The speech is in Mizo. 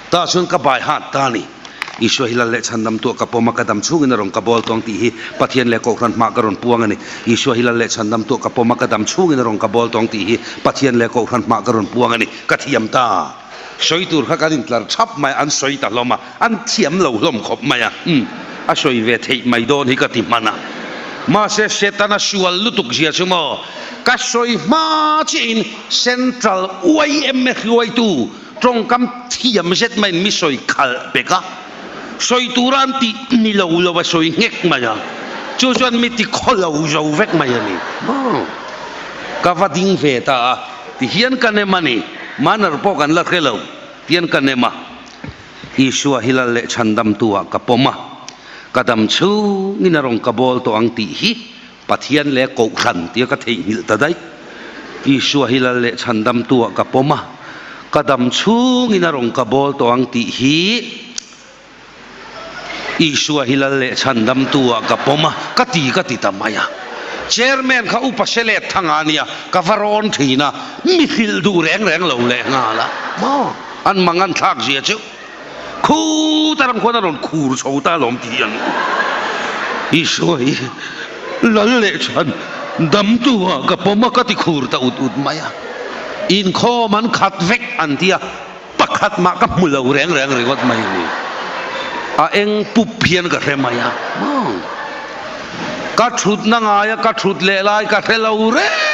Tah chuan ka bai hat ta a ni. Isua hi lal leh chhandam tuah ka pawm a, ka dam chhungin a rawn ka bawl tawng tih hi Pathian leh Kohhran hmah ka rawn puang a ni. Isua hi lal leh chhandam tuah ka pawm a, ka dam chhungin a rawn ka bawl tawng tih hi Pathian leh Kohhran hmah ka rawn puang a ni. Ka thiam ta. Sawi tur kha kan intlar thap mai a, an sawi ta hlawm a, an thiam lo hlawm khawp mai a, umm, a sawi ve theih mai dawn hi ka ti hman a. Mahse Setana sual lutuk zia chu maw, ka sawi hma chiahin Central yma hruaitu Tawngkam thiam zet maiin mi sawi khalh pek a, sawi tura an tih ni lo lo a sawi nghek mai a, chu chuan mi ti khaw lo zo vek mai a ni. Ka va ding ve ta a, ti hian ka nem a ni, manner pawh kan la hre lo, tian ka nem a, Isua hi lal leh chhandamtu ah ka pawm a, ka dam chhungin a rawn ka bawl tawh ang tih hi Pathian leh Kohhran tia ka theihnghilh ta daih. Isua hi lal leh chhandamtu ah ka pawm a, ka dam chhungin a rawn ka bawl tawh ang tih hi Isua hi lal leh chhandamtu ah ka pawm a, ka ti ka ti ta mai a. Chairman kha upa se let thang a nia, ka va rawn thin a, mi hrilh duh reng reng lo leh nghal a. Maw? An mang an thlak zia chu. Khu ta ram khuan a rawn khur chho ta alawm ti ang. Isua hi lal leh chhan damtu ah ka pawm a ka ti khur ta ut ut mai a. Inkhawm an khat vek an ti a, pakhat mah ka hmu lo reng reng ringawt mai a ni. A eng pup hian ka hre mai a. Ka thutna ngaia ka thut leh lai ka hre lo reng.